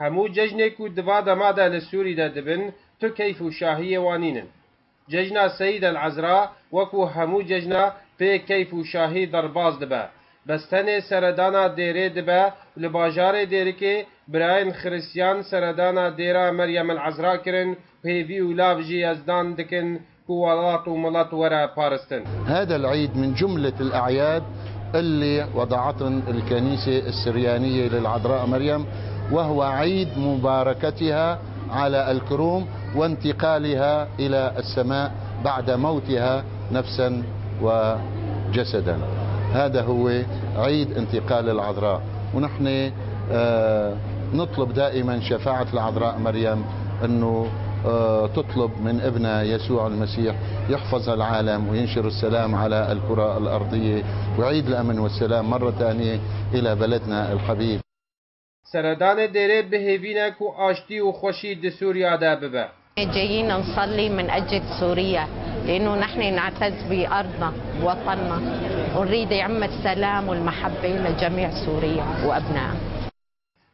Hemû cejnê ku di va dema de li Sûrî de dibin, tu keyf û şahiyê wan nînin. Cejna Seyîd el Ezra wekû hemû cejna pê keyf û şahî derbas dibe. Bes tenê seredana dêrê dibe û li bajarê Dêrikê birayên Xiristiyan seredana dêra Meryem el Ezra kirin û hêvî û lav ji Yezdan dikin ku welat û milet were paristin. هذا العيد من جملة الأعياد اللي وضعتن الكنيسة السريانية للعذراء مريم، وهو عيد مباركتها على الكروم وانتقالها إلى السماء بعد موتها نفسا وجسدا. هذا هو عيد انتقال العذراء، ونحن نطلب دائما شفاعة العذراء مريم أنه تطلب من ابنها يسوع المسيح يحفظ العالم وينشر السلام على الكرة الأرضية ويعيد الأمن والسلام مرة ثانية إلى بلدنا الحبيب. Seredanê dêrê bi hêvî ne ku aştî û xweşî di Sûriya de bibe. جايين نصلي من أجل سوريا لأنه نحن نعتز بأرضنا ووطننا ونريد يعم السلام والمحبة لجميع سوريا وأبنائها.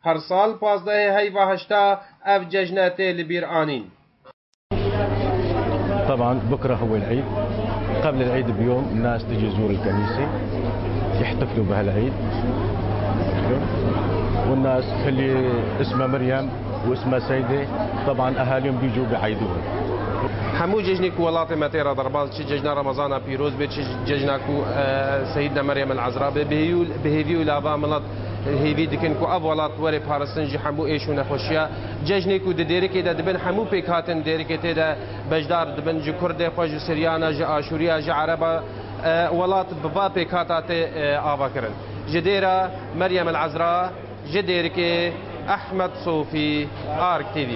Her sal 15 heyva heşta ev cejne tê li bîr anîn. طبعا بكره هو العيد، قبل العيد بيوم الناس تجي تزور الكنيسة يحتفلوا بهالعيد، والناس اللي اسمها مريم واسمها سيدة طبعا اهاليهم بيجوا بيعيدوهم. Hemû cejnê ku welatê me tê re derbas çi cejna Remezana pîroz be çi cejna ku Seyîdna Meryem el Ezra be bi hêvî û lava milet hêvî dikin ku ev welat were parastin ji hemû êş û nexweşiya. Cejnê ku di Dêrikê de dibin hemû pêkhatin Dêrikê tê de beşdar dibin ji Kurdê xwe ji Siryana ji Aşûriya ji Ereba welat bi va pêkhata tê ava kirin. Ji dêra Meryem el Ezra ji Dêrikê Ehmed Sofî, Ark TV.